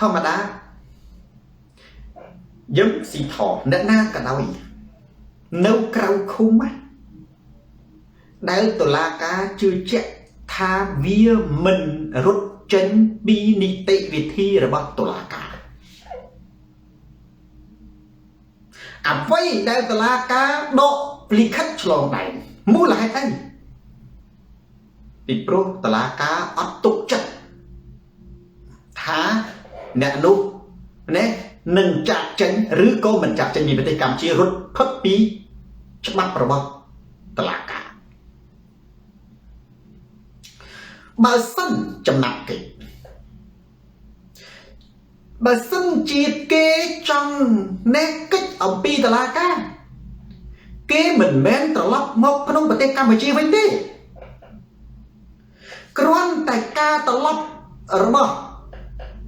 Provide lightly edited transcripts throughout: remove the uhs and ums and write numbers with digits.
ធម្មតាយឹមស៊ីថអ្នកណាក៏ដោយនៅក្រៅឃុំណាដែលតុលាការជឿជាក់ថាវាមិនរត់ចេញពីនីតិវិធីរបស់តុលាការអ្វីដែលតុលាការដកលិខិតឆ្លងដែនមូលហេតុអីពីព្រោះតុលាការអត់ទុកចិត្តថាអ្នកនោះណានឹងចាក់ចេញឬក៏មិនចាក់ចេញពីប្រទេសកម្ពុជារត់ផុតពីច្បាប់របស់តុលាការបើសិនចំណាប់គេបើសិនជាគេចង់ណែកិច្ចអំពីតុលាការគេមិនមែនត្រឡប់មកក្នុងប្រទេសកម្ពុជាវិញទេគ្រាន់តែការត្រឡប់របស់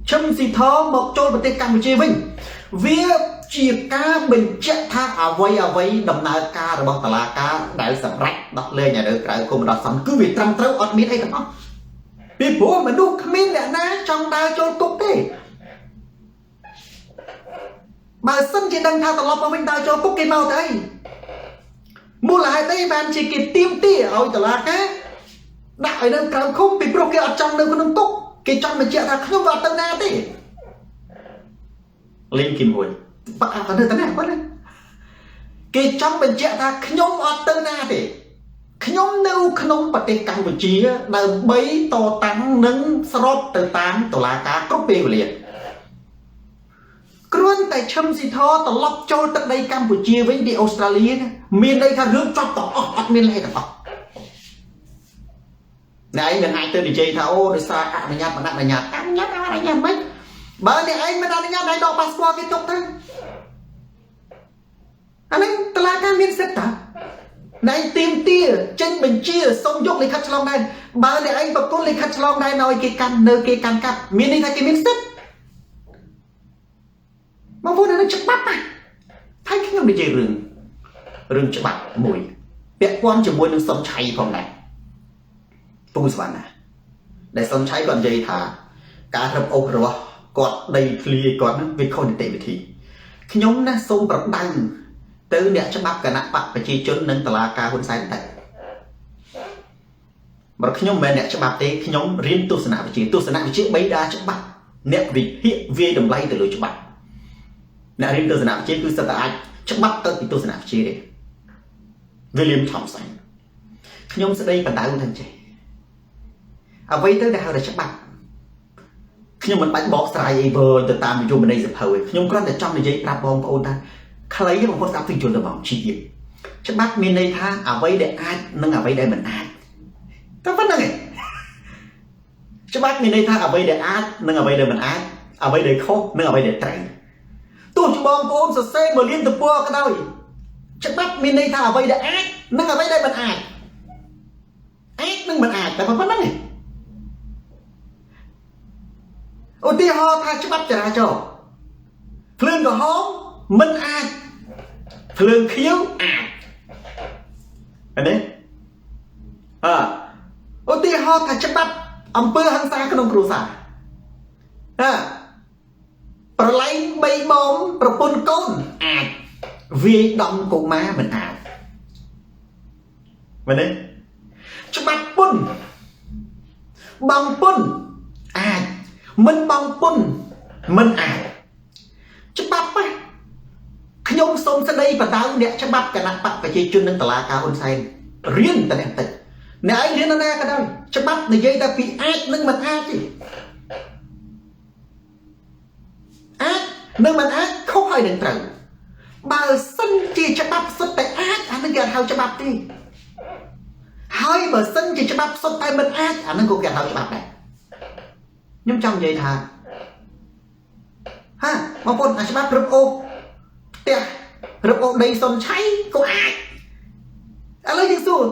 ឈឹមស៊ីធមកចូលប្រទេសកម្ពុជាវិញវាជាការបញ្ជាក់ថាអ្វីដំណើរការរបស់តុលាការដែលសម្រេចដោះលែងឲ្យនៅក្រៅគុំបណ្ដោះអាសន្នគឺវាត្រឹមត្រូវអត់មានអីទាំងអស់ពីព្រោះមនុស្សគ្មានអ្នកណាចង់ដើរចូលគុកទេបើសិនជាដឹងថាត្រឡប់មកវិញដើរចូលគុកគេមកទៅអីមូលហេតុអីបានជាគេទាមទារឲ្យតុលាការដាក់ឲ្យនៅក្រៅឃុំពីព្រោះគេអត់ចង់នៅក្នុងគុកគេចង់បញ្ជាក់ថាខ្ញុំអត់ទៅណាទេលេងគីមួយបាក់អត់ទៅណាគាត់ណាគេចង់បញ្ជាក់ថាខ្ញុំអត់ទៅណាទេខ្ញុំនៅក្នុងប្រទេសកម្ពុជាដើម្បីតតាំងនិងស្របទៅតាមតុលាការគ្រប់ពេលវេលាគ្រាន់តែឈឹមស៊ីធត្រឡប់ចូលទឹកដីកម្ពុជាវិញពីអូស្ត្រាលីណាមានន័យថារឿងចប់ទាំងអស់អត់មានលេខទាំងអស់អ្នកឯងមិនអាចទៅនិយាយថាអូដោយសារអនុញ្ញាតមិនអនុញ្ញាតអនុញ្ញាតអនុញ្ញាតមិនបើអ្នកឯងមិនអនុញ្ញាតឲ្យដកប៉ាសពតគេទុកទៅអានេះតឡាការមានសិទ្ធិតាអ្នកឯងទាមទារចេញបញ្ជាសូមយកលិខិតឆ្លងដែនបើអ្នកឯងប្រគល់លិខិតឆ្លងដែនឲ្យគេកាន់នៅគេកាន់កាប់មានន័យថាគេមានសិទ្ធិបងប្អូននឹងច្បាប់ណាហើយខ្ញុំនិយាយរឿងច្បាប់មួយពាក់ព័ន្ធជាមួយនឹងសុនឆៃផងដែរពូសវណ្ណាដែលសុនឆៃគាត់និយាយថាការរឹបអូសរបស់គាត់ដីធ្លីគាត់នឹងវាខុសនីតិវិធីខ្ញុំណាសូមប្រដៅទៅអ្នកច្បាប់គណៈបកប្រជាជននិងតឡាការហ៊ុនសែនតែបើខ្ញុំមិនមែនអ្នកច្បាប់ទេខ្ញុំរៀនទស្សនវិជ្ជាទស្សនវិជ្ជាបីដាច្បាប់អ្នកវិភាគវាយតម្លៃទៅលើច្បាប់អ្នករៀនទស្សនវិជ្ជាគឺសិតតែអាចច្បាប់ទៅពីទស្សនវិជ្ជាទេ William Thompson ខ្ញុំស្ដីបដៅថាចេះអ្វីទៅដែលហៅថាច្បាប់ខ្ញុំមិនបាច់បកស្រាយអីវើទៅតាមនិយមន័យសភៅទេខ្ញុំគ្រាន់តែចង់និយាយប្រាប់បងប្អូនថាខ្លីបងប្អូនស្ដាប់ទៅយល់ទៅបងជាច្បាប់មានន័យថាអ្វីដែលអាចនិងអ្វីដែលមិនអាចតែប៉ុណ្្នឹងឯងច្បាប់មានន័យថាអ្វីដែលអាចនិងអ្វីដែលមិនអាចអ្វីដែលខុសនិងអ្វីដែលត្រូវទោះជាបងប្អូនសរសេរមួយលានទំព័រក៏ដោយច្បាប់មានន័យថាអ្វីដែលអាចនិងអ្វីដែលមិនអាចអាចនិងមិនអាចតែប៉ុណ្្នឹងឯងឧទាហរណ៍ថាច្បាប់ចរាចរណ៍ភ្លើងក្រហមមិនអាចភ្លើងខៀវអាចនេះឧទាហរណ៍ថាច្បាប់អំពើហិង្សាក្នុងគ្រួសារប្រឡែងបីបងប្រពន្ធកូនអាចវាយដំកុមារមិនអាចមែនទេច្បាប់ពុនបងពុនអាចមិនបងពុនមិនអាចច្បាប់ណាខ្ញុំសូមស្ដីបដៅអ្នកច្បាប់គណៈបកប្រជាជននិងតឡាការហ៊ុនសែនរៀនតែអ្នកតិចអ្នកឯងរៀនណាក៏ដោយច្បាប់និយាយតែពីអាចនិងមិនអាចទេអាចនិងមិនអាចខុសហើយនឹងត្រូវបើសិនជាច្បាប់សុទ្ធតែអាចអានឹងគេអត់ហៅច្បាប់ទេហើយបើសិនជាច្បាប់សុទ្ធតែមិនអាចអានឹងក៏គេអត់ហៅច្បាប់ដែរខ្ញុំចង់និយាយថាហាបងប្អូនអាច្បាប់រឹបអូសផ្ទះរឹបអូសដីសុនឆៃក៏អាចឥឡូវយើងសួរ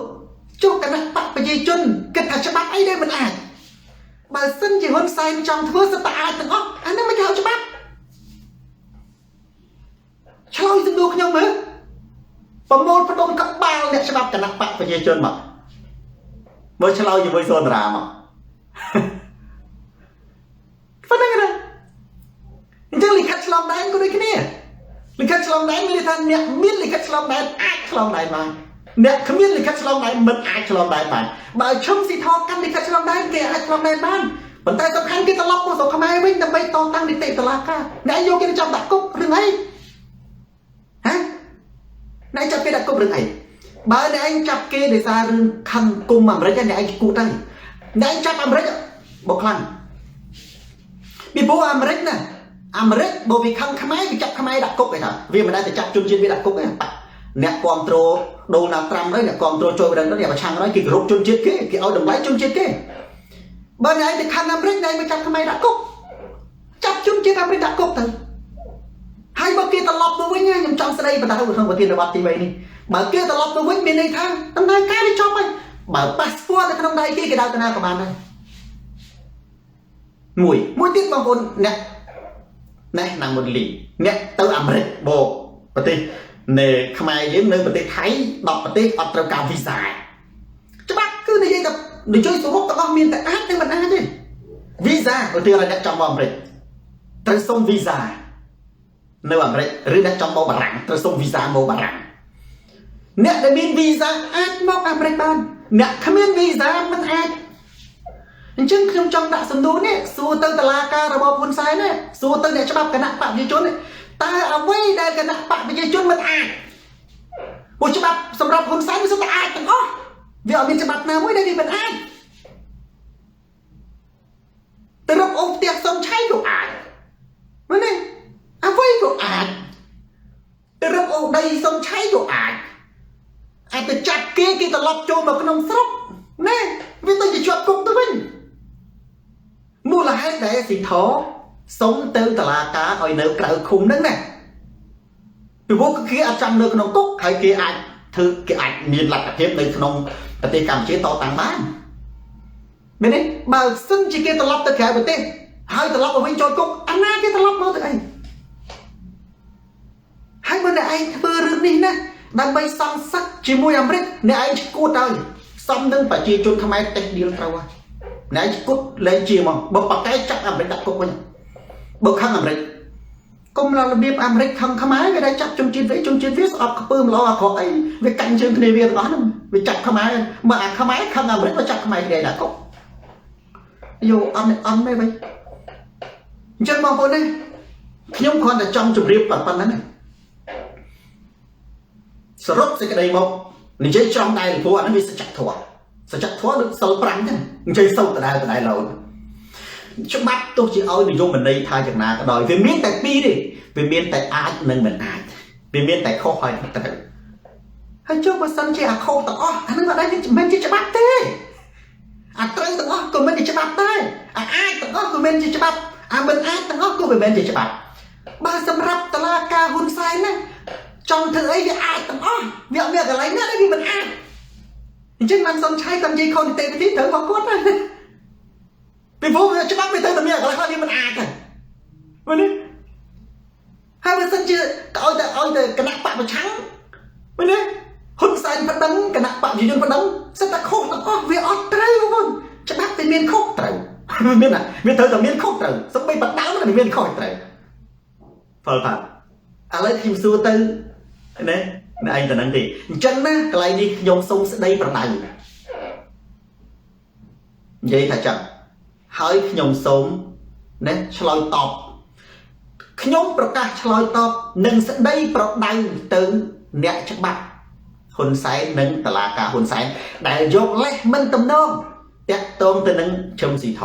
ចុះគណៈបកប្រជាជនគិតថាច្បាប់អីដែលមិនអាចបើសិនជាហ៊ុនសែនចង់ធ្វើសិតតែអាចទាំងអស់អានឹងមិនគេហៅច្បាប់ឆ្លើយសំណួរខ្ញុំមើលប្រមូលផ្ដុំក្បាលអ្នកច្បាប់គណៈបកប្រជាជនមកមើលឆ្លើយជាមួយសូនរាមកប៉ុណ្្នឹងណា ិតឆ្លងដែនមានន័យថាអ្នកមានលិខិតឆ្លងដែនអាចឆ្លងដែនបានអ្នកគ្មានលិខិតឆ្លងដែនមិនអាចឆ្លងដែនបានបើឈឹមស៊ីធកាន់លិខិតឆ្លងដែនគេអាចឆ្លងដែនបានប៉ុន្តែសំខាន់គេត្រឡប់មកស្រុកខ្មែរវិញដើម្បីតតាំងនីតិតុលាការអ្នកយកគេទៅចាប់ដាក់គុករឿងអីហ៎អ្នកចាប់គេដាក់គុករឿងអីបើអ្នកឯងចាប់គេដោយសាររឿងខឹងគុំអាមេរិកអ្នកឯងគូតហើយអ្នកឯងចាប់អាមេរិកបុកខ្លាំងពីព្រោះអាមេរិកណាអាមេរិកបើវាខឹងខ្មែរវាចាប់ខ្មែរដាក់គុកឯថាវាមិនដែលទៅចាប់ជនជាតិវាដាក់គុកទេអ្នកគ្រប់គ្រងដូណាល់ត្រាំហើយអ្នកគ្រប់គ្រងចូលទៅអ្នកប្រឆាំងហើយគេគោរពជនជាតិគេគេឲ្យតម្លៃជនជាតិគេបើអ្នកឯងទៅខឹងអាមេរិកអ្នកឯងមកចាប់ខ្មែរដាក់គុកចាប់ជនជាតិអាមេរិកដាក់គុកទៅហើយបើគេត្រឡប់ទៅវិញខ្ញុំចង់ស្ដីបណ្ដៅក្នុងប្រធានបទទី3នេះបើគេត្រឡប់ទៅវិញមានន័យថាដំណើរការវាចប់ហើយបើប៉ាសពតនៅក្នុងដៃគេគេដើរទៅណាក៏បានដែរមួយមួយទៀតបងប្អូនអ្នកណែណាមុនលីអ្នកទៅអាមេរិកបូកប្រទេសនៅខ្មែរយើងនៅប្រទេសថៃ10ប្រទេសអត់ត្រូវការវីសាច្បាប់គឺនិយាយថានិយាយសរុបទាំងអស់មានតែអាចនិងមិនអាចទេវីសាឧទាហរណ៍អ្នកចង់មកអាមេរិកត្រូវសុំវីសានៅអាមេរិកឬអ្នកចង់មកបារាំងត្រូវសុំវីសាមកបារាំងអ្នកដែលមានវីសាអាចមកអាមេរិកបានអ្នកគ្មានវីសាមិនអាចអញ្ចឹងខ្ញុំចង់ដាក់សំណួរនេះសួរទៅតុលាការរបបហ៊ុនសែននេះសួរទៅអ្នកច្បាប់គណៈបកប្រជាជននេះតើអ្វីដែលគណៈបកប្រជាជនមិនអាចព្រោះច្បាប់សម្រាប់ហ៊ុនសែនវាសុទ្ធតែអាចទាំងអស់វាអត់មានច្បាប់ណាមួយដែលវាមិនអាចទៅរកអូផ្ទះសុំឆៃក៏អាចមែនទេអ្វីក៏អាចទៅរកអូដីសុំឆៃក៏អាចអាចទៅចាប់គេគេត្រឡប់ចូលមកក្នុងស្រុកណែវាទៅជាជាប់គុកទៅវិញមូលហេតុដែលស៊ីធសុំទៅតុលាការឲ្យនៅក្រៅឃុំហ្នឹងណាពីព្រោះគេអត់ចាំនៅក្នុងគុកហើយគេអាចធ្វើគេអាចមានលទ្ធភាពនៅក្នុងប្រទេសកម្ពុជាតតាំងបានមែនទេបើសិនជាគេត្រឡប់ទៅក្រៅប្រទេសហើយត្រឡប់មកវិញចូលគុកអាណាគេត្រឡប់មកទៅអីហើយបើអ្នកឯងធ្វើរឿងនេះណាដើម្បីសងសឹកជាមួយអាមេរិកអ្នកឯងឈួតហើយសំនឹងប្រជាជនខ្មែរតេះដៀលត្រូវហើយអ្នកឯងឈួតលែងជាមកបើប៉កែចាប់អាមេរិកដាក់គុកវិញបើខឹងអាមេរិកកុំរបៀបអាមេរិកខឹងខ្មែរវាដែរចាប់ជនជាតិវាជនជាតិវាស្អប់ខ្ពើមល្អអាក្រក់អីវាកាន់ជើងគ្នាវាទាំងអស់ហ្នឹងវាចាប់ខ្មែរមកអាខ្មែរខឹងអាមេរិកមកចាប់ខ្មែរគ្នាដាក់គុកយោអត់អត់មែនវិញអញ្ចឹងបងប្អូនណាខ្ញុំគ្រាន់តែចង់ជម្រាបប៉ុណ្្នឹងសរុបសេចក្តីមកនិយាយចំដែរព្រោះអានេះវាសច្ចធម៌សច្ចធម៌ដូចសិល5ចឹងនិយាយសូត្រដដែលដដែលឡើយច្បាប់ទោះជាឲ្យនិយមន័យថាយ៉ាងណាក៏ដោយវាមានតែពីរទេវាមានតែអាចនិងមិនអាចវាមានតែខុសហើយត្រូវហើយចុះបើសិនជាអាខុសទាំងអស់អានឹងអត់ដែរមិនជាច្បាប់ទេអាត្រូវទាំងអស់ក៏មិនជាច្បាប់ដែរអាអាចទាំងអស់ក៏មិនជាច្បាប់អាមិនអាចទាំងអស់ក៏មិនមែនជាច្បាប់បើសម្រាប់តឡាការហ៊ុនសែនណាចង់ធ្វើអីវាអាចទាំងអស់វាអត់មានកន្លែងណាដែលវាមិនអាចអញ្ចឹងបានសុនឆៃគាត់និយាយខុសនីតិវិធីត្រូវរបស់គាត់ណាពីព្រោះវាច្បាប់វាត្រូវតែមានកន្លែងខ្លះវាមិនអាចទេមែនទេហើយបើសិនជាឲ្យតែគណៈបកប្រឆាំងមែនទេហ៊ុនសែនប្តឹងគណៈបកប្រជាជនប្តឹងសិតតែខុសទាំងអស់វាអត់ត្រូវបងប្អូនច្បាប់វាមានខុសត្រូវមានណាវាត្រូវតែមានខុសត្រូវសំបីបដើមវាមានខុសត្រូវផលផាឥឡូវខ្ញុំសួរទៅណាអ្នកឯងទៅនឹងទេអញ្ចឹងណាកន្លែងនេះខ្ញុំសូមស្ដីប្រដៅនិយាយថាចឹងហើយខ្ញុំសូមណាឆ្លើយតបខ្ញុំប្រកាសឆ្លើយតបនិងស្ដីប្រដៅទៅអ្នកច្បាប់ហ៊ុនសែននិងតឡាការហ៊ុនសែនដែលយកលេសមិនទំនងតាក់ទងទៅនឹងឈឹមស៊ីថ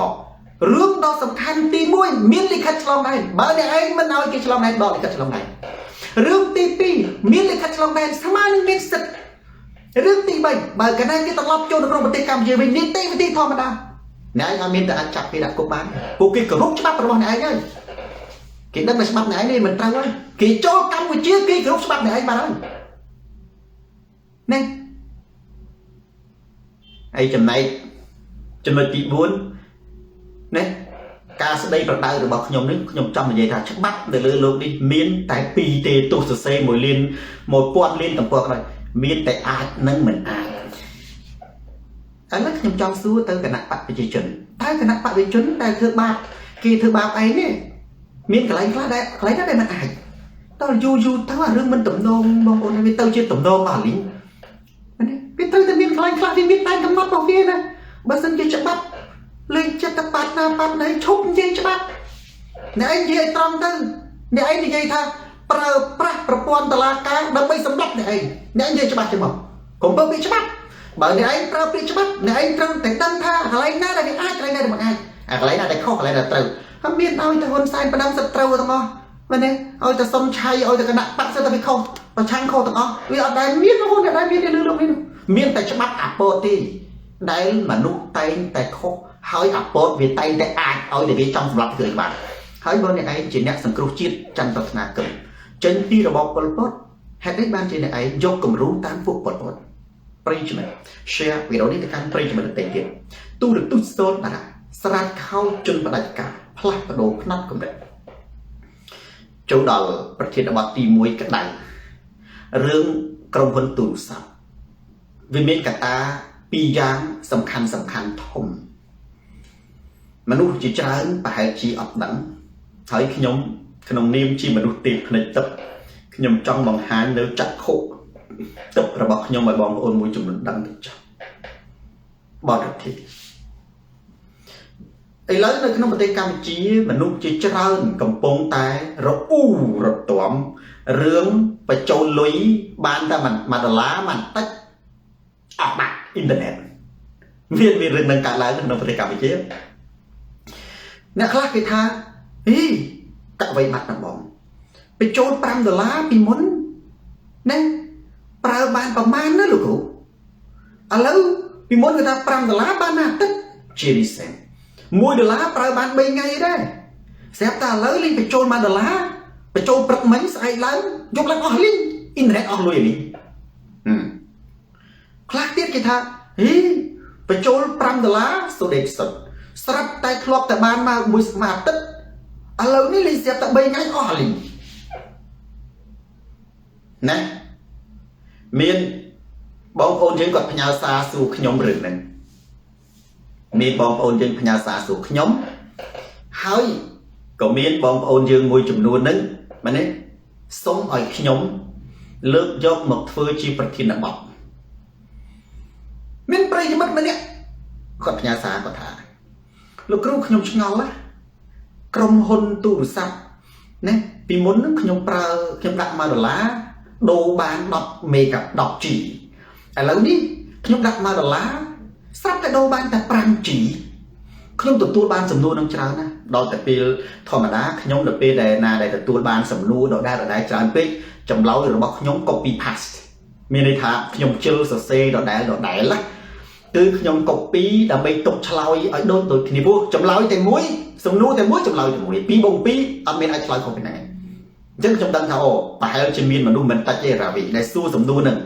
រឿងដ៏សំខាន់ទី1មានលិខិតឆ្លងដែនបើអ្នកឯងមិនឲ្យគេឆ្លងដែនដកលិខិតឆ្លងដែនរឿងទី2មានលិខិតឆ្លងដែនស្មើនឹងមានសិទ្ធិរឿងទី3បើកាលណាគេត្រឡប់ចូលទៅក្នុងប្រទេសកម្ពុជាវិញនីតិវិធីធម្មតាអ្នកឯងអត់មានតែអាចចាប់គេដាក់គុកបានពួកគេគោរពច្បាប់របស់អ្នកឯងហើយគេដឹងថាច្បាប់អ្នកឯងនេះមិនត្រូវហើយគេចូលកម្ពុជាគេគោរពច្បាប់អ្នកឯងបានហើយនេះហើយចំណែកចំណុចទី4ណាការស្ដីប្រដៅរបស់ខ្ញុំនេះខ្ញុំចង់និយាយថាច្បាប់នៅលើលោកនេះមានតែពីរទេទោះសរសេរ1លាន1000លានទំព័រក៏ដោយមានតែអាចនិងមិនអាចឥឡូវខ្ញុំចង់សួរទៅគណៈបកប្រជាជនតើគណៈបកប្រជាជនដែលធ្វើបាបគេធ្វើបាបឯងនេះមានកន្លែងខ្លះដែលកន្លែងណាដែលមិនអាច ដល់យូរយូរទៅអារឿងមិនតំណងបងប្អូនវាទៅជាតំណងមកលីងមែនទេវាត្រូវតែមានកន្លែងខ្លះវាមានដែនកំណត់របស់វាណាបើសិនជាច្បាប់លេងចិត្តតែប៉ាត់ណាប៉ាត់ណីឈប់និយាយច្បាប់អ្នកឯងនិយាយឲ្យត្រង់ទៅអ្នកឯងនិយាយថាប្រើប្រាស់ប្រព័ន្ធតឡាការដើម្បីសម្លាប់អ្នកឯងអ្នកឯងនិយាយច្បាស់ទៅមកកុំពើពាក្យច្បាប់បើអ្នកឯងប្រើពាក្យច្បាប់អ្នកឯងត្រូវតែដឹងថាកន្លែងណាដែលវាអាចកន្លែងណាដែលមិនអាចអាកន្លែងណាដែលខុសកន្លែងណាត្រូវហើយមានឲ្យតែហ៊ុនសែនផ្ដាំសត្រូវទាំងអស់មែនទេឲ្យតែសុំឆៃឲ្យតែគណៈបក្សសិតតែវាខុសប្រឆាំងខុសទាំងអស់វាអត់ដែលមានបងប្អូនអត់ដែលមាននៅលើលោកនេះមានតែច្បាប់អាពតទេដែលមនុស្សតែងតែខុសហើយអាពតវាតែងតែអាចឲ្យតែវាចង់សម្លាប់គឺបានហើយបើអ្នកឯងជាអ្នកសង្គ្រោះជាតិចន្ទប្រាថ្នាគឹមចេញពីរបបប៉ុលពតហេតុអីបានជាអ្នកឯងយកគំរូតាមពួកប៉ុលពតប្រិយមិត្ត share វីដេអូនេះទៅកាន់ប្រិយមិត្តដទៃទៀតទូរទស្សន៍សូនតារាស្រាតខោជនផ្ដាច់ការផ្លាស់ប្ដូរផ្នត់គំនិតចូលដល់ប្រធានបទទី1ក្តៅរឿងក្រុមហ៊ុនទូរស័ព្ទវាមានកត្តាពីរយ៉ាងសំខាន់សំខាន់ធំមនុស្សជាច្រើនប្រហែលជាអត់ដឹងហើយខ្ញុំក្នុងនាមជាមនុស្សទេពភ្នែកទឹកខ្ញុំចង់បង្ហាញនៅចក្ខុទឹករបស់ខ្ញុំឲ្យបងប្អូនមួយចំនួនដឹងទៅចុះបទរដ្ឋិឥឡូវនៅក្នុងប្រទេសកម្ពុជាមនុស្សជាច្រើនកំពុងតែរអ៊ូរទាំរឿងបញ្ចូលលុយបានតែ1ដុល្លារបន្តិចអស់បាត់អ៊ីនធឺណិតមានមានរឿងនឹងកើតឡើងក្នុងប្រទេសកម្ពុជាអ្នកខ្លះគេថាហីកវីបាត់ណាបងបញ្ចូល5ដុល្លារពីមុនណាប្រើបានប្រមាណណាលោកគ្រូឥឡូវពីមុនគេថា5ដុល្លារបានមួយអាទិត្យជារីសែន1ដុល្លារប្រើបាន3ថ្ងៃដែរស្រាប់តែឥឡូវលេងបញ្ចូល1ដុល្លារបញ្ចូលព្រឹកមិញស្អែកឡើងយប់ឡើងអស់លីងអ៊ីនធឺណិតអស់លុយលីងខ្លះទៀតគេថាហីបញ្ចូល5ដុល្លារសូដេតសុតស្រាប់តែធ្លាប់តែបានមកមួយសមាអាទិត្យឥឡូវនេះលេងស្រាប់តែ3ថ្ងៃអស់លីងណាមានបងប្អូនយើងគាត់ផ្ញើសារសួរខ្ញុំរឿងហ្នឹងមានបងប្អូនយើងផ្ញើសារសួរខ្ញុំហើយក៏មានបងប្អូនយើងមួយចំនួនហ្នឹងមែនទេសូមឲ្យខ្ញុំលើកយកមកធ្វើជាប្រធានបទមានប្រិយមិត្តម្នាក់គាត់ផ្ញើសារគាត់ថាលោកគ្រូខ្ញុំឆ្ងល់ណាក្រុមហ៊ុនទូរស័ព្ទណាពីមុនហ្នឹងខ្ញុំប្រើខ្ញុំដាក់1ដុល្លារដូរបាន10មេហ្គា 10G ឥឡូវនេះខ្ញុំដាក់1ដុល្លារស្រាប់តែដូរបានតែ 5G ខ្ញុំទទួលបានសំណួរនឹងច្រើនណាស់ដល់តែពេលធម្មតាខ្ញុំដល់ពេលដែលណាដែលទទួលបានសំណួរដដែលដដែលច្រើនពេកចម្លើយរបស់ខ្ញុំ copy paste មានន័យថាខ្ញុំជិលសរសេរដដែលដដែលណាគឺខ្ញុំ copy ដើម្បីទុកឆ្លើយឲ្យដូចដូចគ្នាព្រោះចម្លើយតែមួយសំណួរតែមួយចម្លើយតែមួយ2បូក2អត់មានអាចឆ្លើយខុសពីហ្នឹងឯងអញ្ចឹងខ្ញុំដឹងថាអូប្រហែលជាមានមនុស្សមិនតិចទេរាវីដែលសួរសំណួរហ្នឹង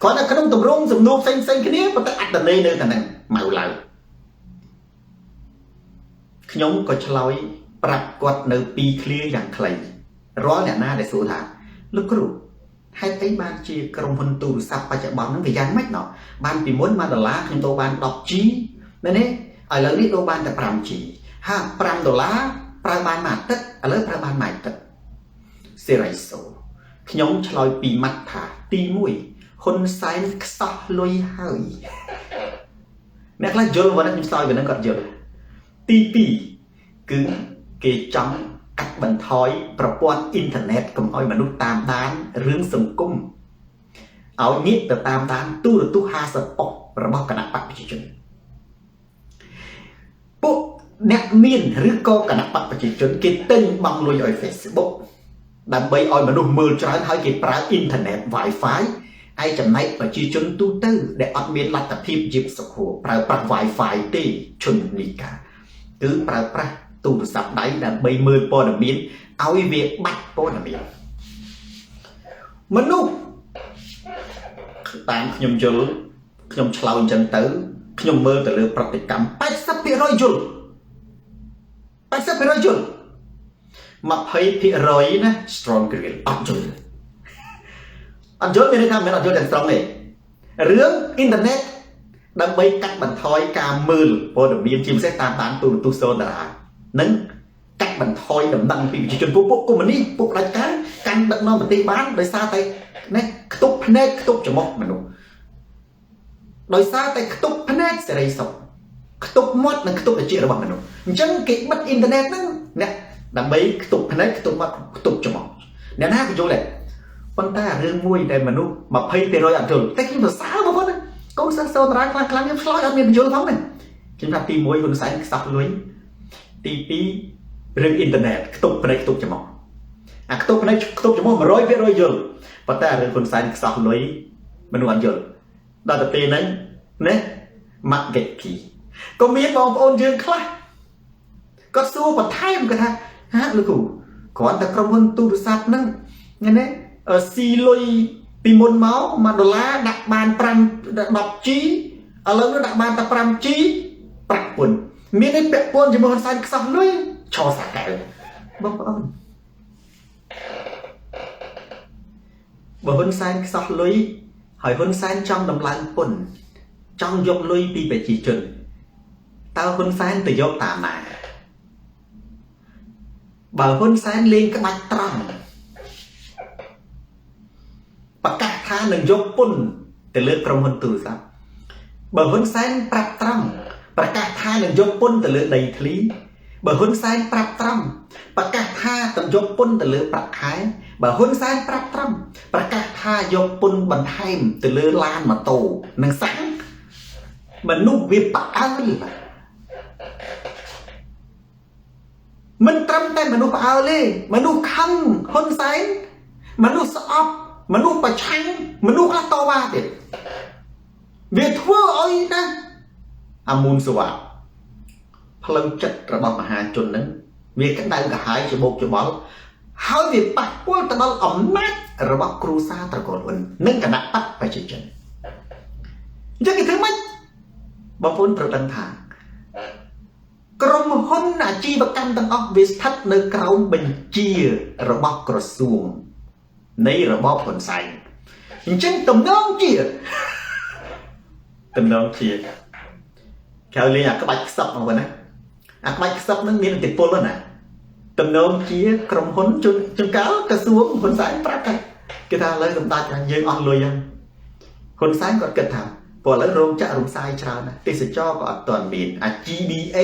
គាត់នៅក្នុងទម្រង់សំណួរផ្សេងផ្សេងគ្នាប៉ុន្តែអត្តន័យនៅតែហ្នឹងម៉ៅឡើយខ្ញុំក៏ឆ្លើយប្រាប់គាត់នៅពីរឃ្លាយ៉ាងខ្លីរាល់អ្នកណាដែលសួរថាលោកគ្រូហេតុអីបានជាក្រុមហ៊ុនទូរស័ព្ទបច្ចុប្បន្នហ្នឹងវាយ៉ាងម៉េចណោះបានពីមុន1ដុល្លារខ្ញុំដូរបាន 10G មែនទេឥឡូវនេះដូរបានតែ 5G ហា5ដុល្លារប្រើបានមួយអាទិត្យឥឡូវប្រើបានមួយអាទិត្យសេរីសូខ្ញុំឆ្លើយពីរម៉ាត់ថាទី1ហ៊ុនសែនខ្សោះលុយហើយអ្នកខ្លះយល់បើខ្ញុំឆ្លើយវានឹងគាត់យល់ទី2គឺគេចង់កាត់បន្ថយប្រព័ន្ធអ៊ីនធឺណិតកុំឲ្យមនុស្សតាមដានរឿងសង្គមឲ្យងាកទៅតាមដានទូរទស្សន៍50ប៉ុស្តិ៍របស់គណៈបក្សប្រជាជនពួកអ្នកមានឬក៏គណៈបក្សប្រជាជនគេទិញបង់លុយឲ្យ Facebook ដើម្បីឲ្យមនុស្សមើលច្រើនហើយគេប្រើអ៊ីនធឺណិត Wi-Fi ឯចំណែកប្រជាជនទូទៅដែលអត់មានលទ្ធភាពជីបសុខប្រើប្រាស់ Wi-Fi ទេឈុននីកាគឺប្រើប្រាស់ទូរស័ព្ទដៃដើម្បីមើលព័ត៌មានឲ្យវាបាត់ព័ត៌មានមនុស្សតាមខ្ញុំយល់ខ្ញុំឆ្លើយអញ្ចឹងទៅខ្ញុំមើលទៅលើប្រតិកម្ម80%យល់80%យល់20%ណា strong grill អត់យល់អត់យល់មានន័យថាមិនអត់យល់ទាំងស្រុងទេរឿងអ៊ីនធឺណិតដើម្បីកាត់បន្ថយការមើលព័ត៌មានជាពិសេសតាមដានទូរទស្សន៍សូតារានិងកាត់បន្ថយដំណឹងពីប្រជាជនពួកពួកកុម្មុយនីសពួកផ្ដាច់ការ កាន់ដឹកនាំប្រទេសបានដោយសារតែនេះខ្ទប់ភ្នែកខ្ទប់ច្រមុះមនុស្សដោយសារតែខ្ទប់ភ្នែកសេរីសុខខ្ទប់មាត់និងខ្ទប់ត្រចៀករបស់មនុស្សអញ្ចឹងគេបិទអ៊ីនធឺណិតហ្នឹងអ្នកដើម្បីខ្ទប់ភ្នែកខ្ទប់មាត់ខ្ទប់ច្រមុះអ្នកណាក៏យល់ដែរប៉ុន្តែរឿងមួយដែលមនុស្ស20%អត់យល់តែខ្ញុំសរសើរបងប្អូនណាកូនសិស្សសូនរាខ្លាំងខ្លាំងខ្ញុំឆ្លើយអត់មានបញ្យល់ផងណាខ្ញុំថាទី1ហ៊ុនសែនខ្សោះលុយទី2រឿងអ៊ីនធឺណិតខ្ទប់ភ្នែកខ្ទប់ច្រមុះអាខ្ទប់ភ្នែកខ្ទប់ច្រមុះ100%យល់ប៉ុន្តែរឿងហ៊ុនសែនខ្សោះលុយមនុស្សអត់យល់ដល់ទៅពេលហ្នឹងណាម៉ាក់កិច្ចក៏មានបងប្អូនយើងខ្លះគាត់សួរបន្ថែមគាត់ថាហាលោកគ្រូគ្រាន់តែក្រុមហ៊ុនទូរស័ព្ទហ្នឹងណាស៊ីលុយពីមុនមក1ដុល្លារដាក់បាន5 10G ឥឡូវនោះដាក់បានតែ 5G ប្រាក់ពន្ធមានឯពាក់ព័ន្ធជាមួយហ៊ុនសែនខ្សោះលុយឆោសាកែវបងប្អូនបើហ៊ុនសែនខ្សោះលុយហើយហ៊ុនសែនចង់ដំឡើងពន្ធចង់យកលុយពីប្រជាជនតើហ៊ុនសែនទៅយកតាមណាបើហ៊ុនសែនលេងក្បាច់ត្រង់ប្រកាសថានឹងយកពន្ធទៅលើក្រុមហ៊ុនទូរស័ព្ទបើហ៊ុនសែនប្រាប់ត្រង់ប្រកាសថានឹងយកពន្ធទៅលើដីធ្លីបើហ៊ុនសែនប្រាប់ត្រង់ប្រកាសថានឹងយកពន្ធទៅលើប្រាក់ខែបើហ៊ុនសែនប្រាប់ត្រង់ប្រកាសថាយកពន្ធបន្ថែមទៅលើឡានម៉ូតូនិងសាំងមនុស្សវាផ្អើលមិនត្រឹមតែមនុស្សផ្អើលទេមនុស្សខឹងហ៊ុនសែនមនុស្សស្អប់មនុស្សប្រឆាំងមនុស្សខ្លះតវ៉ាទៀតវាធ្វើឲ្យណាអាមូនសវ៉ាផ្លូវចិត្តរបស់មហាជនហ្នឹងវាក្តៅក្រហាយច្បោកច្បល់ហើយវាប៉ះពាល់ទៅដល់អំណាចរបស់គ្រួសារត្រកូលហ៊ុននិងគណៈបក្សប្រជាជនអញ្ចឹងគេធ្វើម៉េចបងប្អូនត្រូវដឹងថាក្រុមហ៊ុនអាជីវកម្មទាំងអស់វាស្ថិតនៅក្រោមបញ្ជារបស់ក្រសួងនៃរបបហ៊ុនសែនអញ្ចឹងតំណងជាគេលេងអាក្បាច់ខ្សឹបបងប្អូនណាអាក្បាច់ខ្សឹបនឹងមានឥទ្ធិពលណាតំណងជាក្រុមហ៊ុនជួនកាលក្រសួងហ៊ុនសែនប្រាប់ថាគេថាឥឡូវសម្ដេចយើងអស់លុយហ្នឹងហ៊ុនសែនគាត់គិតថាព្រោះឥឡូវរោងចក្ររំសាយច្រើនណាស់ទេសចរក៏អត់ទាន់មានអា GBA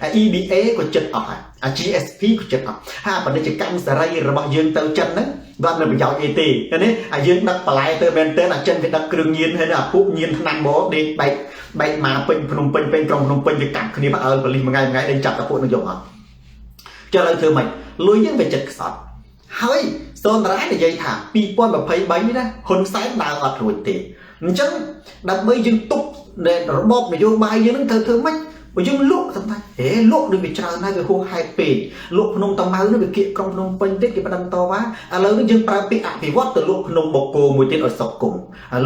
អា EBA ក៏ចិត្តអស់ហើយអា GSP ក៏ចិត្តអស់ហើយពាណិជ្ជកម្មសេរីរបស់យើងទៅចិនហ្នឹងវាអត់មានប្រយោជន៍អីទេនេះអាយើងដឹកបន្លែទៅមែនទែនអាចិនវាដឹកគ្រឿងញៀនហើយអាពួកញៀនថ្នាំមកដេកបែកបែកមកពេញភ្នំពេញពេញក្រុងភ្នំពេញវាកាប់គ្នាផ្អើលប៉ូលីសមួយថ្ងៃមួយថ្ងៃដេញចាប់តែពួកនឹងយកអត់ចុះឥឡូវធ្វើម៉េចលុយយើងវាចិត្តខ្សត់ហើយសូនរ៉ានិយាយថា2023នេះណាហ៊ុនសែនដើរអត់រួចទេអញ្ចឹងដើម្បីយើងទប់របបនយោបាយយើងនឹងត្រូវធ្វើម៉េចបើយើងលក់សម្ដេចហេលក់ដូចវាច្រើនហើយវាហួសហេតុពេកលក់ភ្នំតាម៉ៅនោះវាគៀកក្រុងភ្នំពេញទៀតគេប្តឹងតវ៉ាឥឡូវនេះយើងប្រើពាក្យអភិវឌ្ឍទៅលក់ភ្នំបូកគោមួយទៀតឲ្យសុកគុំ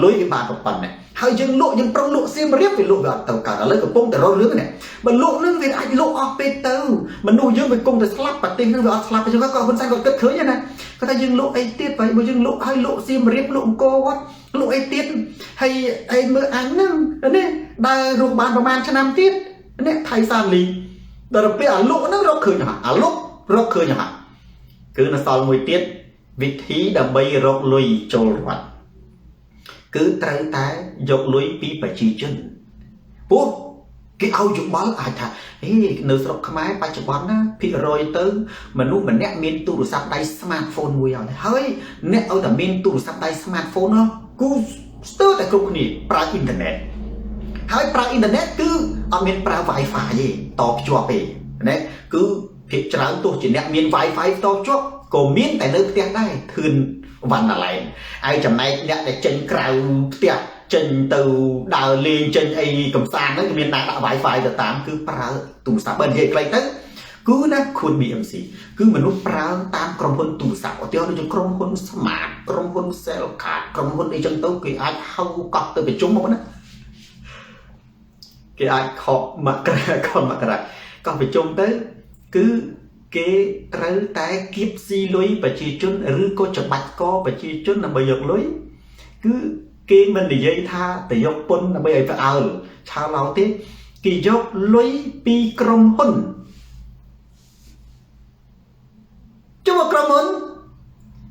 លុយវាបានប៉ុណ្ណេះហើយយើងលក់យើងប្រុងលក់សៀមរាបវាលក់វាអត់ទៅកើតឥឡូវកំពុងតែរករឿងនេះបើលក់នឹងវាអាចលក់អស់ពេកទៅមនុស្សយើងវាគង់តែស្លាប់ប្រទេសនឹងវាអត់ស្លាប់ទេគាត់ហ៊ុនសែនគាត់គិតឃើញណាគាត់ថាយើងលក់អីទៀតបើយើងលក់ហើយលក់សៀមរាបលក់អង្គរវត្តលក់អីទៀតហើយអីមើលអញហ្នឹងនេះដើររស់បានប្រហែលឆ្នាំទៀតនេះថៃសាលីដល់ពេលអាលក់ហ្នឹងរកឃើញហ่ะអាលក់រកឃើញហ่ะគឺនៅសល់មួយទៀតវិធីដើម្បីរកលុយចូលរដ្ឋគឺត្រូវតែយកលុយពីប្រជាជនពួកគេឲ្យយោបល់អាចថាហេនៅស្រុកខ្មែរបច្ចុប្បន្នណាភាគរយទៅមនុស្សម្នាក់មានទូរស័ព្ទដៃ smartphone មួយហើយអ្នកឲ្យតែមានទូរស័ព្ទដៃ smartphone នោះគឺស្ទើរតែគ្រប់គ្នាប្រើអ៊ីនធឺណិតហើយប្រើអ៊ីនធឺណិតគឺអត់មានប្រើ Wi-Fi ទេតភ្ជាប់ទេណាគឺភាគច្រើនទោះជាអ្នកមាន Wi-Fi តភ្ជាប់ក៏មានតែនៅផ្ទះដែរធឿនវណ្ណឡែនហើយចំណែកអ្នកដែលចេញក្រៅផ្ទះចេញទៅដើរលេងចេញអីកំសាន្តហ្នឹងគឺមានដាក់ Wi-Fi ទៅតាមគឺប្រើទូរស័ព្ទបើនិយាយខ្លីទៅគឺណាខួន BMC គឺមនុស្សប្រើតាមក្រុមហ៊ុនទូរស័ព្ទឧទាហរណ៍ដូចជាក្រុមហ៊ុន Smart ក្រុមហ៊ុន Cellcard ក្រុមហ៊ុនអីចឹងទៅគេអាចហៅកោះទៅប្រជុំមកណាគេអាចខកមករាខមករាកោះប្រជុំទៅគឺគេត្រូវតែគៀបស៊ីលុយប្រជាជនឬក៏ច្បាច់កប្រជាជនដើម្បីយកលុយគឺគេមិននិយាយថាទៅយកពន្ធដើម្បីឲ្យផ្អើលឆាឡោទេគេយកលុយពីក្រុមហ៊ុនចុះក្រុមហ៊ុន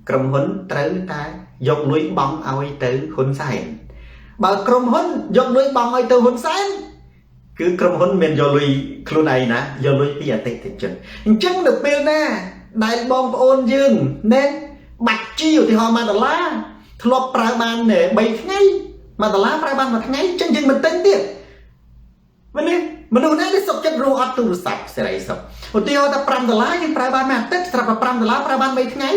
ក្រុមហ៊ុនត្រូវតែយកលុយបង់ឲ្យទៅហ៊ុនសែនបើក្រុមហ៊ុនយកលុយបង់ឲ្យទៅហ៊ុនសែនគឺក្រុមហ៊ុនមានយកលុយខ្លួនឯងណាយកលុយពីអតិថិជនអញ្ចឹងនៅពេលណាដែលបងប្អូនយើងណែបាច់ជីឧទាហរណ៍1ដុល្លារធ្លាប់ប្រើបាន3ថ្ងៃ1ដុល្លារប្រើបានមួយថ្ងៃអញ្ចឹងយើងមិនទិញទៀតមែនទេមនុស្សណាដែលសុខចិត្តរស់អត់ទូរស័ព្ទសេរីសុខឧទាហរណ៍ថា5ដុល្លារយើងប្រើបានមួយអាទិត្យស្រាប់តែ5ដុល្លារប្រើបាន3ថ្ងៃ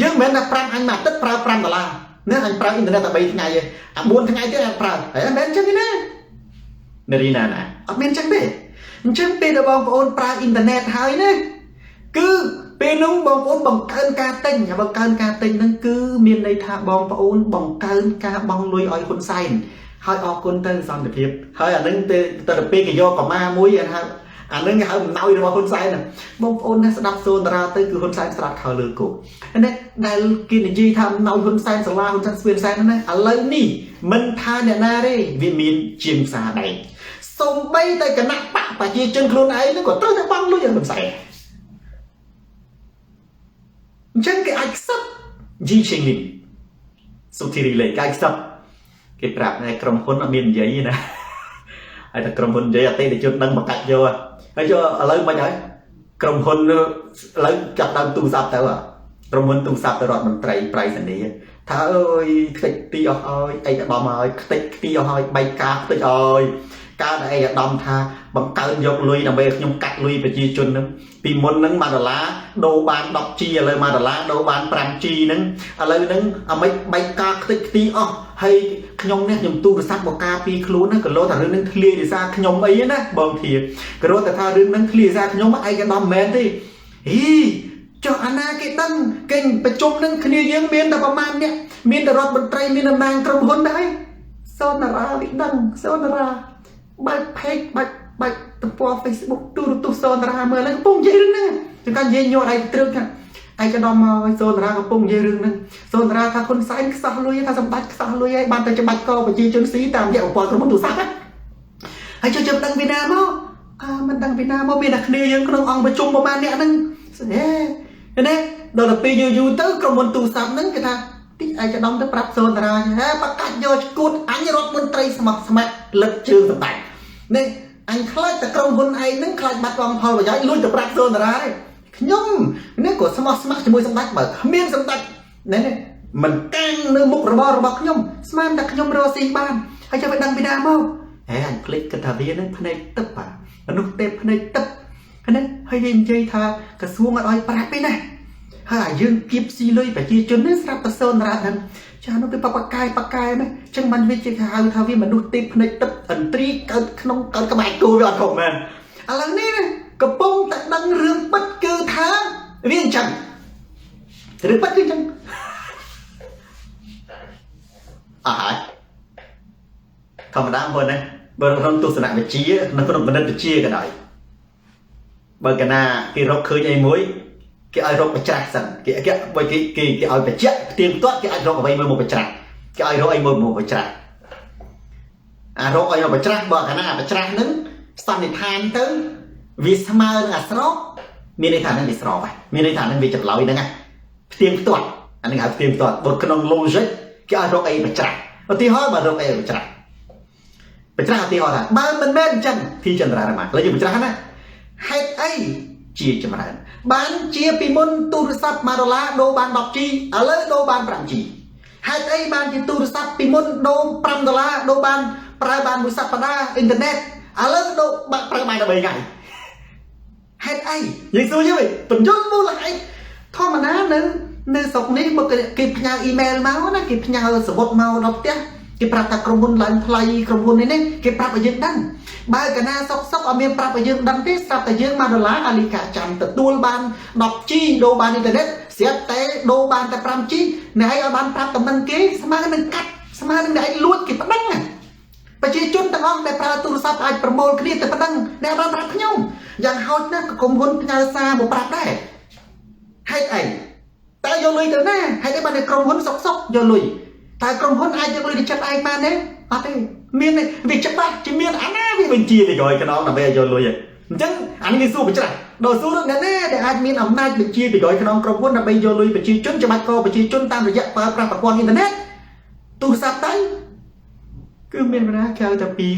យើងមិនមែនថា5អញមួយអាទិត្យប្រើ5ដុល្លារណាអញប្រើអ៊ីនធឺណិតតែ3ថ្ងៃទេអា4ថ្ងៃទៀតអញប្រើហើយមិនមែនអញ្ចឹងទេណានារីណាណាអត់មានអញ្ចឹងទេអញ្ចឹងពេលដែលបងប្អូនប្រើអ៊ីនធឺណិតហើយណាគឺពេលនោះបងប្អូនបង្កើនការទិញបង្កើនការទិញហ្នឹងគឺមានន័យថាបងប្អូនបង្កើនការបង់លុយឲ្យហ៊ុនសែនហើយអរគុណទៅសន្តិភាពហើយអានឹងទៅទៅពេលគេយកកម្មាមួយហៅអានឹងគេហៅអំណោយរបស់ហ៊ុនសែនបងប្អូនណាស្ដាប់សូនតារាទៅគឺហ៊ុនសែនស្រាត់ខោលើគោនេះដែលគេនិយាយថាអំណោយហ៊ុនសែនសាលាហ៊ុនសែនស្វៀនសែនណាឥឡូវនេះមិនថាអ្នកណាទេវាមានជាងផ្សារដែកសំបីតែគណៈបកប្រជាជនខ្លួនឯងហ្នឹងក៏ត្រូវតែបង់លុយឲ្យហ៊ុនសែនអញ្ចឹងគេអាចខ្សឹបយីឈេងលីនសុធីរីលេគេអាចខ្សឹបគេប្រាប់ថាក្រុមហ៊ុនអត់មាននិយាយទេណាហើយតែក្រុមហ៊ុននិយាយអតិថិជនដឹងមកកាច់យកហើយយកឥឡូវមិនហើយក្រុមហ៊ុនឥឡូវចាប់ដើមទូរស័ព្ទទៅក្រុមហ៊ុនទូរស័ព្ទទៅរដ្ឋមន្ត្រីប្រៃសណីថាអើយខ្ទេចទីអស់ហើយឯកឧត្តមហើយខ្ទេចទីអស់ហើយបែកការខ្ទេចហើយកើតឯកឧត្តមថាបង្កើនយកលុយដើម្បីឲ្យខ្ញុំកាត់លុយប្រជាជនហ្នឹងពីមុនហ្នឹង1ដុល្លារដូរបាន 10G ឥឡូវ1ដុល្លារដូរបាន 5G ហ្នឹងឥឡូវហ្នឹងអាម៉េចបែកការខ្ទេចខ្ទីអស់ហើយខ្ញុំនេះខ្ញុំទូរស័ព្ទមកការពីខ្លួនហ្នឹងក៏លោថារឿងហ្នឹងធ្លាយដោយសារខ្ញុំអីណាបងធាក៏លោតែថារឿងហ្នឹងធ្លាយដោយសារខ្ញុំឯកឧត្តមមិនមែនទេហីចុះអាណាគេដឹងគេប្រជុំនឹងគ្នាយើងមានតែប្រមាណអ្នកមានតែរដ្ឋមន្ត្រីមានតំណាងក្រុមហ៊ុនដែរសូនតារាវិដឹងសូនតារាបើកផេកបើកបើកទំព័រ Facebook ទូរទស្សន៍សូនតារាមើលឡើងកំពុងនិយាយរឿងហ្នឹងចង្កានិយាយញ័រឯងត្រឹកថាឯកឧត្តមមកសូនតារាកំពុងនិយាយរឿងហ្នឹងសូនតារាថាហ៊ុនសែនខ្សោះលុយថាសម្បត្តិខ្សោះលុយហើយបានតែច្បាច់កប្រជាជនស៊ីតាមរយៈប្រព័ន្ធក្រុមហ៊ុនទូរស័ព្ទហើយចុះចាំដឹងពីណាមកអើមិនដឹងពីណាមកមានតែគ្នាយើងក្នុងអង្គប្រជុំប្រហែលអ្នកហ្នឹងហេណាដល់ទៅពេលយូរយូរទៅក្រុមហ៊ុនទូរស័ព្ទហ្នឹងគេថាតិចឯកឧត្តមទៅប្រាប់សូនតារាហេបកាច់យកឈួតអញរដ្ឋមន្ត្រីស្មោះស្ម័គ្រលឹកជើងសម្ដេចនេះអញខ្លាចតែក្រុមហ៊ុនឯងហ្នឹងខ្លាចបាត់បង់ផលប្រយោជន៍លួចទៅប្រាប់សូនតារាទេខ្ញុំនេះក៏ស្មោះស្ម័គ្រជាមួយសម្ដេចបើគ្មានសម្ដេចនេះមិនកាំងនៅមុខរបររបស់ខ្ញុំស្មានតែខ្ញុំរកស៊ីបានហើយចាំឲ្យដឹងពីណាមកហេអញភ្លេចគិតថាវានឹងភ្នែកទឹកបាទមនុស្សទេភ្នែកទឹកណាហើយវានិយាយថាក្រសួងអត់ឲ្យប្រាប់ទេណាហើយយើងគៀបស៊ីលុយប្រជាជននេះស្រាប់តែសូនរ៉ាហ្នឹងចានោះវាបបកាយបកាយមែនចឹងបានវាជាហៅថាវាមនុស្សទេភ្នែកទឹកអន្ត្រីកើតក្នុងកើតក្បែរគោវាអត់ខុសមែនឥឡូវនេះណាកំពុងតែដឹងរឿងពិតគឺថាវាអញ្ចឹងរឿងពិតគឺអញ្ចឹងអស់ហើយធម្មតាបងណាបើក្នុងទស្សនវិជ្ជានៅក្នុងគណិតវិទ្យាក៏ដោយបើកាលណាគេរកឃើញអីមួយគេឲ្យរកបច្រាស់សិនគេគេបើគេគេគេឲ្យបញ្ជាក់ផ្ទៀងផ្ទាត់គេអាចរកអ្វីមួយមកបច្រាស់គេឲ្យរកអីមួយមកបច្រាស់អារកឲ្យមកបច្រាស់បើកាលណាបច្រាស់ហ្នឹងសន្និដ្ឋានទៅវាស្មើនឹងអាស្របមានន័យថាហ្នឹងវាស្របហើយមានន័យថាហ្នឹងវាចម្លើយហ្នឹងផ្ទៀងផ្ទាត់អាហ្នឹងហៅផ្ទៀងផ្ទាត់បើក្នុង logic គេឲ្យរកអីបច្រាស់ឧទាហរណ៍បើរកអីបច្រាស់បច្រាស់ឧទាហរណ៍ថាបើមិនមែនអញ្ចឹងធីចន្ទ្រារមាឥឡូវយើងបច្រាស់ណាហេតុអីជាចម្រើនបានជាពីមុនទូរស័ព្ទ1ដុល្លារដូរបាន 10G ឥឡូវដូរបាន 5G ហេតុអីបានជាទូរស័ព្ទពីមុនដូរ5ដុល្លារដូរបានប្រើបានមួយសប្តាហ៍អ៊ីនធឺណិតឥឡូវដូរបាក់ប្រើបាន13ថ្ងៃហេតុអីយើងសួរយើងវិញបញ្យល់មូលហេតុធម្មតានៅស្រុកនេះមកគេផ្ញើអ៊ីមែលមកណាគេផ្ញើសមុទ្រមកដល់ផ្ទះគេប្រាប់ថាក្រុមហ៊ុនឡើងថ្លៃក្រុមហ៊ុននេះគេប្រាប់ឲ្យយើងដឹងបើកាលណាសុកសុកអត់មានប្រាប់ឲ្យយើងដឹងទេស្រាប់តែយើង1ដុល្លារអាលីកាចាំទទួលបាន 10G ដូរបានអ៊ីនធឺណិតស្រាប់តែដូរបានតែ 5G អ្នកឯងឲ្យបានប្រាប់តំណែងគេស្មើនឹងកាត់ស្មើនឹងអ្នកឯងលួចគេប្តឹងប្រជាជនទាំងអស់ដែលប្រើទូរស័ព្ទអាចប្រមូលគ្នាទៅប្តឹងអ្នកបានប្រាប់ខ្ញុំយ៉ាងហោចណាស់ក្រុមហ៊ុនផ្ញើសារមកប្រាប់ដែរហេតុអីតើយកលុយទៅណាហេតុអីបានតែក្រុមហ៊ុនសុកសុកយកលុយតើក្រុមហ៊ុនអាចយកលុយទៅចិត្តឯងបានទេអត់ទេមានវាច្បាស់ជាមានអាណាវាបញ្ជាទៅក្រោយខ្នងដើម្បីឲ្យយកលុយអញ្ចឹង អានេះគេសួរប្រច្រាស់ដល់សួរអ្នកណាដែលអាចមានអំណាចបញ្ជាពីក្រោយខ្នងក្រុមហ៊ុនដើម្បីយកលុយប្រជាជនច្បាច់កប្រជាជនតាមរយៈប្រើប្រាស់ប្រព័ន្ធអ៊ីនធឺណិតទូរស័ព្ទដៃគឺមានបណ្ណាក្រៅតែពី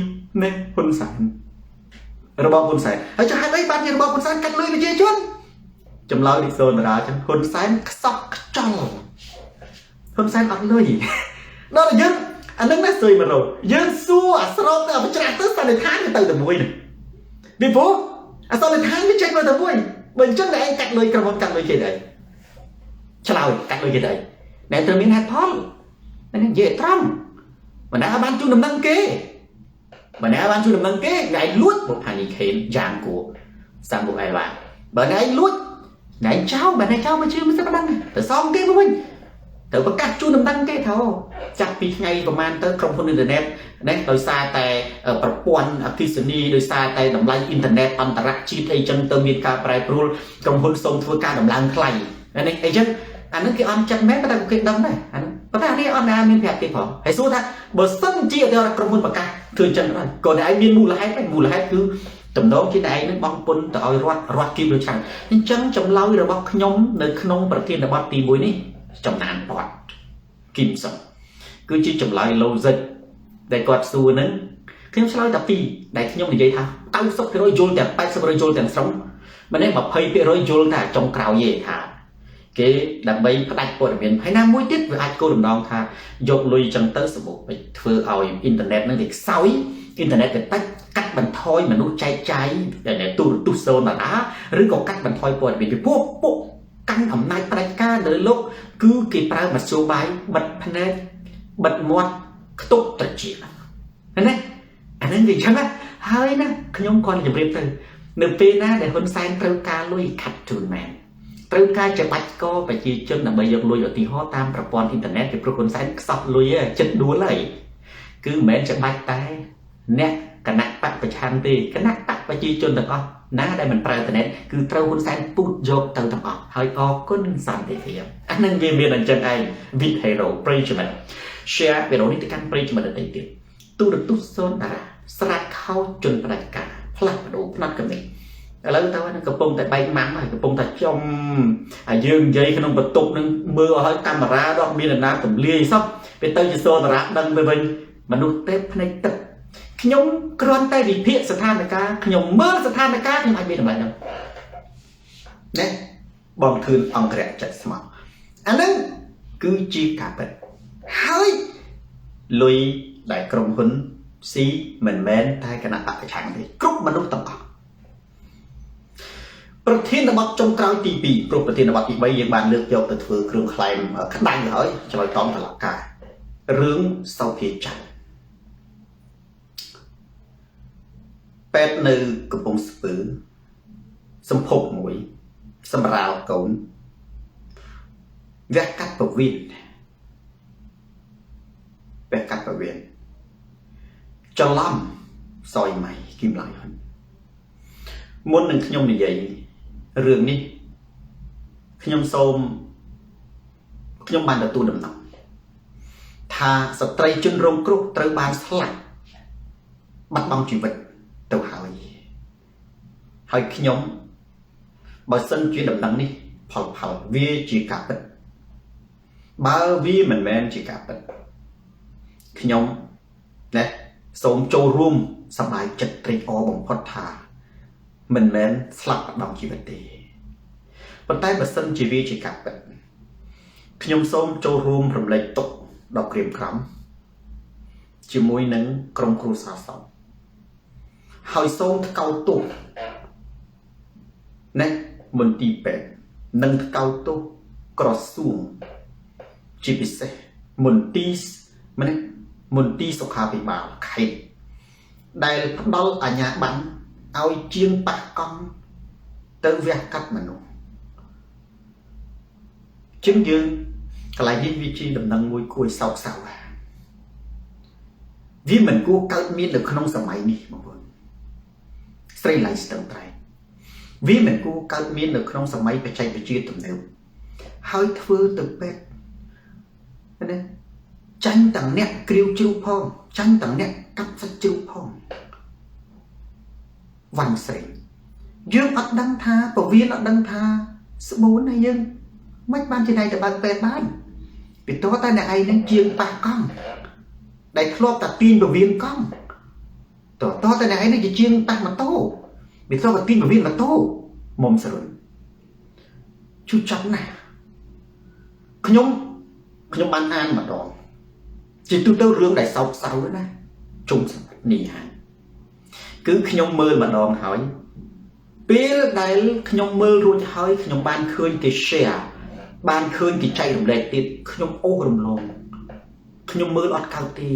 នេះហ៊ុនសែនរបបហ៊ុនសែនហើយចុះហេតុអីបានជារបបហ៊ុនសែនកាត់លុយប្រជាជនចម្លើយនេះសូនតារាចឹងហ៊ុនសែនខ្សោះខ្ចល់ហ៊ុនសែនអត់លុយដល់យើងអានឹងណាសុយមករោយើងសួរអាស្របទៅអាប្រច្រាស់ទៅសន្និដ្ឋានវាទៅតែមួយនេះពីព្រោះអាសន្និដ្ឋានវាចេញមកតែមួយបើអញ្ចឹងតែឯងកាត់លុយក្រុមហ៊ុនកាត់លុយគេដែរឆ្លើយកាត់លុយគេដែរណែត្រូវមានហេតុផលនេះនិយាយត្រង់បណ្ណាបានជូនដំណឹងគេបណ្ណាបានជូនដំណឹងគេណែលួចបុផានីខេនយ៉ាងគួរសាំបុអែវ៉ាបើណែលួចណែចោលបើណែចោលមកជឿមិនសិនប៉ុណ្ណឹងទៅសងគេមកវិញត្រូវប្រកាសជូនដំណឹងគេថាចាប់ពីថ្ងៃប្រហែលទៅក្រុមហ៊ុនអ៊ីនធឺណិតណាដោយសារតែប្រព័ន្ធអគ្គិសនីដោយសារតែតម្លៃអ៊ីនធឺណិតអន្តរជាតិអីចឹងទៅមានការប្រែប្រួលក្រុមហ៊ុនសូមធ្វើការដំឡើងថ្លៃនេះអីចឹងអានឹងគេអន់ចិត្តមែនប៉ុន្តែគេដឹងដែរអានឹងប៉ុន្តែអានេះអត់ណាមានប្រាប់គេផងហើយសួរថាបើសិនជាឧទាហរណ៍ក្រុមហ៊ុនប្រកាសធ្វើអញ្ចឹងក៏ក៏តែឯងមានមូលហេតុដែរមូលហេតុគឺតំណងជាតែឯងនឹងបង់ពន្ធទៅឲ្យរដ្ឋរដ្ឋគៀបដូចច្រើនអញ្ចឹងចម្លើយរបស់ខ្ញុំនៅក្នុងប្រធានបទទី1នេះចំណានពតគឹមសុខគឺជាចម្លើយ logic ដែលគាត់សួរនឹងខ្ញុំឆ្លើយតែពីរដែលខ្ញុំនិយាយថា90%យល់ទាំង80%យល់ទាំងស្រុងម្នេះ20%យល់តែចុងក្រោយទេថាគេដើម្បីផ្ដាច់ព័ត៌មានហើយណាមួយទៀតវាអាចគោលបំណងថាយកលុយចឹងទៅសម្បុកពេចធ្វើឲ្យអ៊ីនធឺណិតនឹងវាខ្សោយអ៊ីនធឺណិតវាតិចកាត់បន្ថយមនុស្សចែកចាយទូរទស្សន៍សូនតារាឬក៏កាត់បន្ថយព័ត៌មានពីពួកពួកកាន់អំណាចផ្ដាច់ការនៅលោកគឺគេប្រើមធ្យោបាយបិទភ្នែកបិទមាត់ខ្ទប់ត្រចៀកណាអានឹងវាចឹងណាហើយណាខ្ញុំគាត់ជម្រាបទៅនៅពេលណាដែលហ៊ុនសែនត្រូវការលុយខាត់ជូនមែនត្រូវការច្បាច់កប្រជាជនដើម្បីយកលុយឧទាហរណ៍តាមប្រព័ន្ធអ៊ីនធឺណិតពីព្រោះហ៊ុនសែនខ្សោះលុយចិត្តដួលហើយគឺមិនមែនច្បាច់តែអ្នកគណៈបកប្រឆាំងទេគណៈបកប្រជាជនទាំងអស់ណាដែលមិនប្រើអ៊ីនធឺណិតគឺត្រូវហ៊ុនសែនពូតយកទៅទាំងអស់ហើយអរគុណសន្តិភាពអានឹងវាមានអញ្ចឹងឯង With Hero ប្រិយមិត្ត share វីដេអូនេះទៅកាន់ប្រិយមិត្តដទៃទៀតទូរទស្សន៍សូនតារាស្រាច់ខោជនផ្ដាច់ការផ្លាស់ប្ដូរផ្នត់គំនិតឥឡូវទៅហ្នឹងកំពុងតែបែកម៉ាំងហើយកំពុងតែចំហើយយើងនិយាយក្នុងបន្ទប់នឹងមើលឲ្យកាមេរ៉ាដល់មានអ្នកណាទម្លាយសោះវាទៅជាសូនតារាដឹងទៅវិញមនុស្សទេភ្នែកទឹកខ្ញុំគ្រាន់តែវិភាគស្ថានភាពខ្ញុំមើលស្ថានភាពខ្ញុំអាចមានតម្លៃហ្នឹងណាបងធឿនអង្គរៈចិត្តស្មោះអាហ្នឹងគឺជាការពិតហើយលុយដែលក្រុមហ៊ុនស៊ីមិនមែនតែគណៈបកប្រឆាំងទេគ្រប់មនុស្សទាំងអស់ប្រធានបទចុងក្រោយទី2ព្រោះប្រធានបទទី3យើងបានលើកយកទៅធ្វើគ្រឿងក្លែមក្តៅហើយឆ្លើយតបតឡាការរឿងសោភាច័ន្ទពេទ្យនៅកំពង់ស្ពឺសម្ភពមួយសម្រាលកូនវះកាត់ពវៀនវះកាត់ពវៀនច្រឡំសយម៉ៃគីមឡៃហ៊ុនមុននឹងខ្ញុំនិយាយរឿងនេះខ្ញុំសូមខ្ញុំបានទទួលដំណឹងថាស្ត្រីជនរងគ្រោះត្រូវបានស្លាប់បាត់បង់ជីវិតទៅហើយហើយខ្ញុំបើសិនជាដំណឹងនេះផលវាជាការពិតបើវាមិនមែនជាការពិតខ្ញុំណាសូមចូលរួមសប្បាយចិត្តត្រេកអរបំផុតថាមិនមែនស្លាប់បាត់បង់ជីវិតទេប៉ុន្តែបើសិនជាវាជាការពិតខ្ញុំសូមចូលរួមរំលែកទុក្ខដ៏ក្រៀមក្រំជាមួយនឹងក្រុមគ្រួសារសពហើយសូមថ្កោលទោសណាមន្ទីរពេទ្យនិងថ្កោលទោសក្រសួងជាពិសេសមន្ទីរម្នេះមន្ទីរសុខាភិបាលខេត្តដែលផ្ដល់អាជ្ញាប័ណ្ណឲ្យជាងប៉ះកង់ទៅវះកាត់មនុស្សជាងយើងកន្លែងនេះវាជាដំណឹងមួយគួរឲ្យសោកសៅវាមិនគួរកើតមាននៅក្នុងសម័យនេះបងប្អូនស្រីឡៃស្ទឹងត្រែងវាមិនគួរកើតមាននៅក្នុងសម័យបច្ចេកវិទ្យាទំនើបហើយធ្វើទៅពេទ្យណាចាញ់ទាំងអ្នកគ្រាវជ្រូកផងចាញ់ទាំងអ្នកកាត់សាច់ជ្រូកផងវ៉ាន់ស្រេង យើងអត់ដឹងថាពវៀនអត់ដឹងថាស្បូនហើយយើងមិនបានជាណៃទៅបើកពេទ្យបានពីតោះតែអ្នកឯងនឹងជាងប៉ះកង់ដែលធ្លាប់តែទាញពវៀនកង់តោះតោះតែអ្នកឯងនឹងជាជាងប៉ះម៉ូតូវាធ្លាប់តែទាញពវៀនម៉ូតូមុំសរុនឈឺចាប់ណាស់ខ្ញុំខ្ញុំបានអានម្ដងជាទូទៅរឿងដែលសោកសៅណាជុំសម្បត្តិនេះហើយគឺខ្ញុំមើលម្ដងហើយពេលដែលខ្ញុំមើលរួចហើយខ្ញុំបានឃើញគេ share បានឃើញគេចែករំលែកទៀតខ្ញុំអូសរំលងខ្ញុំមើលអត់កើតទេ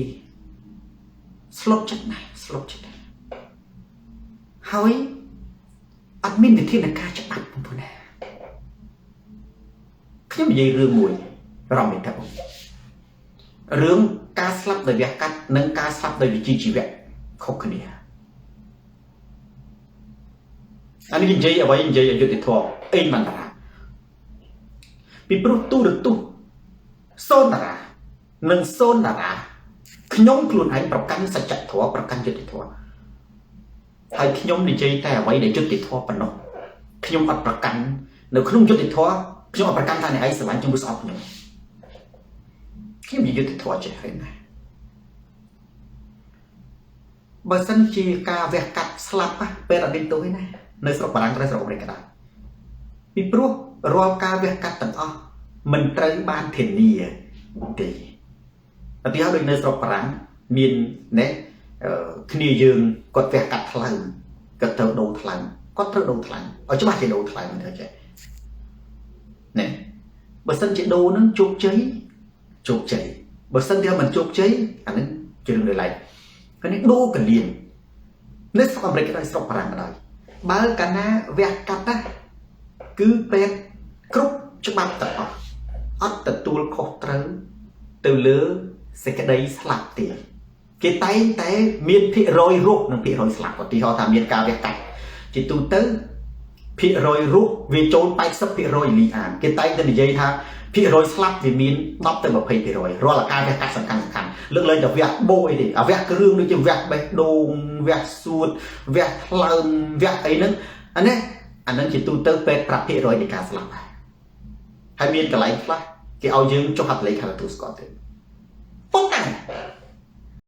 ស្លុតចិត្តណាស់ស្លុតចិត្តណាស់ហើយអត់មានវិធានការច្បាប់បងប្អូនណាខ្ញុំនិយាយរឿងមួយរំទៅបងរឿងការស្លាប់ដោយវះកាត់និងការស្លាប់ដោយវិជ្ជាជីវៈខុសគ្នាអានេះនិយាយអ្វីនិយាយអយុត្តិធម៌អេងមន្តរាពីព្រោះទូរទស្សន៍សូនតារានិងសូនតារាខ្ញុំខ្លួនឯងប្រកាន់សច្ចធម៌ប្រកាន់យុត្តិធម៌ហើយខ្ញុំនិយាយតែអ្វីដែលយុត្តិធម៌ប៉ុណ្ណោះខ្ញុំអត់ប្រកាន់នៅក្នុងយុត្តិធម៌ខ្ញុំអត់ប្រកាន់ថាអ្នកឯងស្រឡាញ់ខ្ញុំឬស្អប់ខ្ញុំខ្ញុំនិយាយយុត្តិធម៌ចេះហើយណាបើសិនជាការវះកាត់ស្លាប់ពេលអត់មានទោសទេណានៅស្រុកបារាំងក៏ស្រុកអាមេរិកក៏ដោយពីព្រោះរាល់ការវះកាត់ទាំងអស់មិនត្រូវបានធានាទេឧទាហរណ៍ដូចនៅស្រុកបារាំងមានណែគ្នាយើងគាត់វះកាត់ថ្លើមគាត់ត្រូវដូរថ្លើមគាត់ត្រូវដូរថ្លើមឲ្យច្បាស់ជាដូរថ្លើមទៅចេះណែបើសិនជាដូរនឹងជោគជ័យជោគជ័យបើសិនជាមិនជោគជ័យអានឹងជារឿងដោយឡែកហើយនេះដូរកលៀននៅស្រុកអាមេរិកក៏ដោយស្រុកបារាំងក៏ដោយបើកាលណាវះកាត់ណាគឺពេទ្យគ្រប់ច្បាប់ទាំងអស់អត់ទទួលខុសត្រូវទៅលើសេចក្តីស្លាប់ទេគេតែងតែមានភាគរយរស់និងភាគរយស្លាប់ឧទាហរណ៍ថាមានការវះកាត់ជាទូទៅភាគរយរស់វាចូល 80% លីអានគេតែងតែនិយាយថាភាគរយស្លាប់វាមាន10ទៅ20%រាល់ការវះកាត់សំខាន់សំខាន់លើកលែងតែវះបោអីទេអាវះគ្រឿងដូចជាវះបេះដូងវះសួតវះថ្លើមវះអីហ្នឹងអានេះអាហ្នឹងជាទូទៅពេទ្យប្រាប់ភាគរយនៃការស្លាប់ដែរហើយមានកន្លែងខ្លះគេឲ្យយើងចុះហត្ថលេខាទទួលស្គាល់ទេប៉ុន្តែ